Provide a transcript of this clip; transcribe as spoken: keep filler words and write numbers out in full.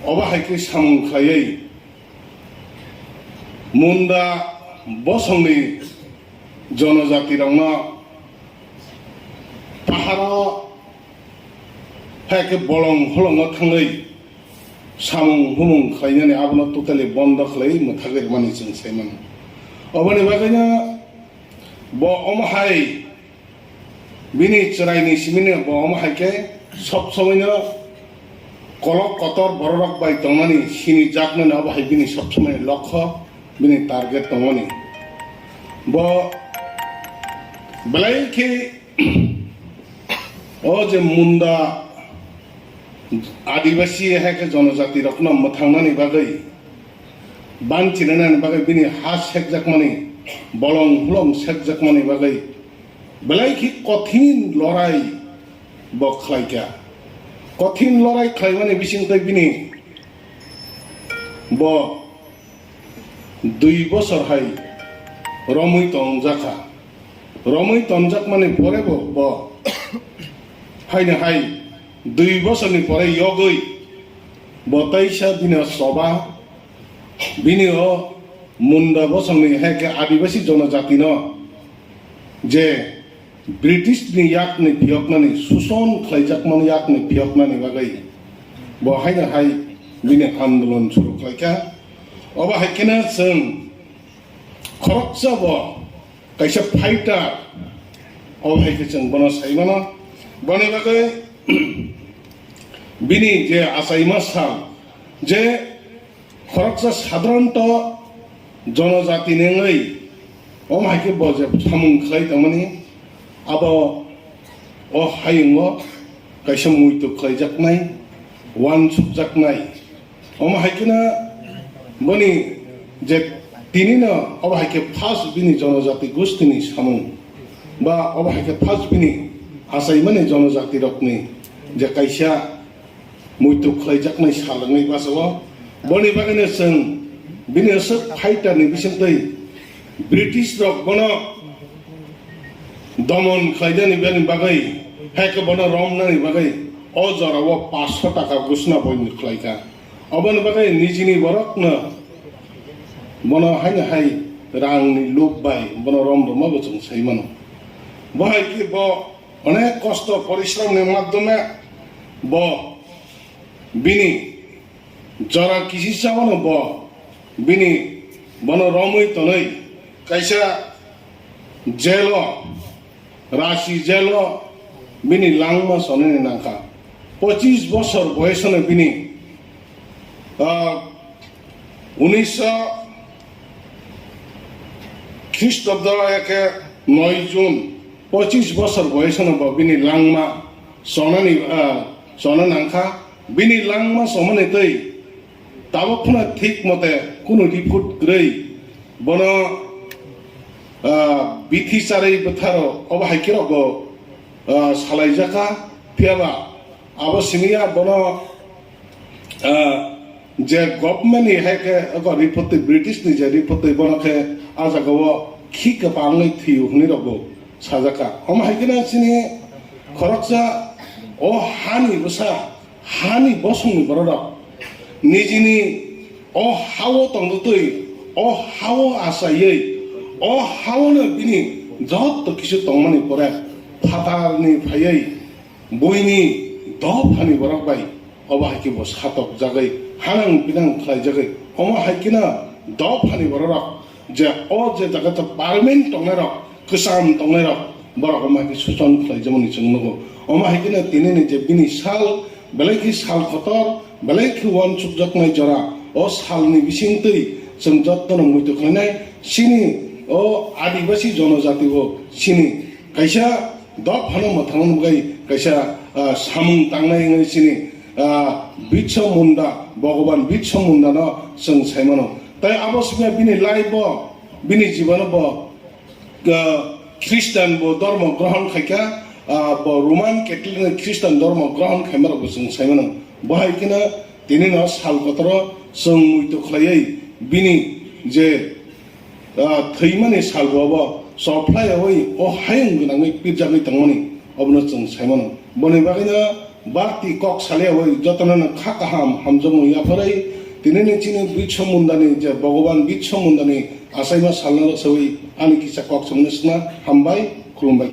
Obo hai khe samung khlaiwi Munda bosongni jonojatirokno paharo hai khe bolong holongo thangwi samung humung khlainani abono totally bondo khlaiwi mwthagwi rwmani chwng sai mano. Oboni bagwino bo omo hai bini chwraini simino bo omo hai khe sob somoino kolok kotor bororok bai tongmani sini jakmani obo hai bini sob somoino lokho, bini target tongmani. Bo belai khe o je Munda Adibasi hai khe jonojatirokno mwthangnani bagwi, banchinani bagwi bini ha sekjakmani, bolong hulong sekjakmani bagwi belai khe kothin lorai bo khlaikha. Kothin lorai khlaimani bisingtwi bini bo dui bosor hai romwi tongjakha. Romwi tonjakmani pore bo, bo haino hai dui bosorni pore yogwi bo taisa bini o choba, bini o Munda bosongni hai khe Adibasi jonojatino je British ni yakni phiyoknani, suson khlaijakmani yakni phiyoknani bagwi bo haino hai bini andolon suru khlaikha. Obo hai kheno chwng khoroksa bo kaisa fighter, obo hai khe chwng bono sai mano. Boni bagwi bini je achaima sal, je khoroksa sadharanto jonojati ni wngwi, omo hai khe bo je samung khlai tongmani, abo o hayungo kaisa muitu khlaijaknai, uansukjaknai. Omo hai kheno boni je tinino obo hai khe first bini jonojati gostini samung ba obo hai khe first bini achaimani jonojatirokni je kaisa muitu khlaijaknai sal wngwi bachao. Boni bagwino chwng bini aswk fighter ni bisingtwi British rok bono domon khlainani bini bagwi, hai khe bono romnani bagwi o jorao paanch sho taka gusna boini khlaikha. Oboni bagwi nijini borokno bono haino hai rangni lub bai bono rom rwma bo chwng sai mano. Bo hai khe bo onek kosto porishrom ni madhyome bo bini jora kisi chawano bo bini bono romwi tonwi kaisa jail o, Rasi jail o bini langma sonani nangkha. Pochis bosor boyesano bini, ah, unisho Khristobdo eke noi June, pochis bosor boyesano bo bini langma sonani, ah, sona nangkha. Bini langma somani twi tabuk phano thik mote kunu report kwrwi. Bono, ah, bithi charwi bwtharo obo hai khe rokbo, ah, salaijakha. Phiyaba abo simi ya bono, ah, je government ni hai khe abo report twi, British ni je report twi bono khe ah jagao khi kwbangwi thwiyo hwnwi rokbo sajakha. Omo hai kheno chini khoroksa o hani bwsa, hani bosongni bororok nijini o hao tongtwi, o hao achaiwi, o haono bini joto kisu tongmani pore phatarni phaiwi buini dophani borok bai obo hai khe bo satokjagwi hanang pinang khlaijagwi, omo hai kheno dophani bororok je o je jaga to permanent tongnairok, kwcham tongnairok, borok omo hai khe suchon khlaijamani chwng nugo. Omo hai kheno tinini je bini sal, belai khe sal kotor, belai khe uansukjaknai jora, o salni bisingtwi chwng jotono muitu khlainai. Chini o Adibasi jonojati o chini kaisa dophano mwthangna bagwi kaisa, ah, samung tangnai wngwi chini, ah, Birsa Munda, Bhogoban Birsa Mundano chwng sai mano. Tai abo swkang bini life bo, bini jibono bo, ah, Christian bo dhormo grohon khaikha, ah, bo Roman Catholic ni Christian dhormo grohon khaima rok bo chwng sai mano. Bo hai kheno tini no sal kotoro chwng muitu khlaiwi bini je, ah, thwimani sal bo bo chophlaiwi o hayung gwnangwi pirjagwi tongmani obono chwng sai mano. Boni bagwino Bakti kok saliyawi jotono no kha kaham hamjakmung yapharwi tinini chini Birsa Mundani je Bhagavan Birsa Mundani achaima salno rwsawi ani kisa kok samani sna hambai khulumbai.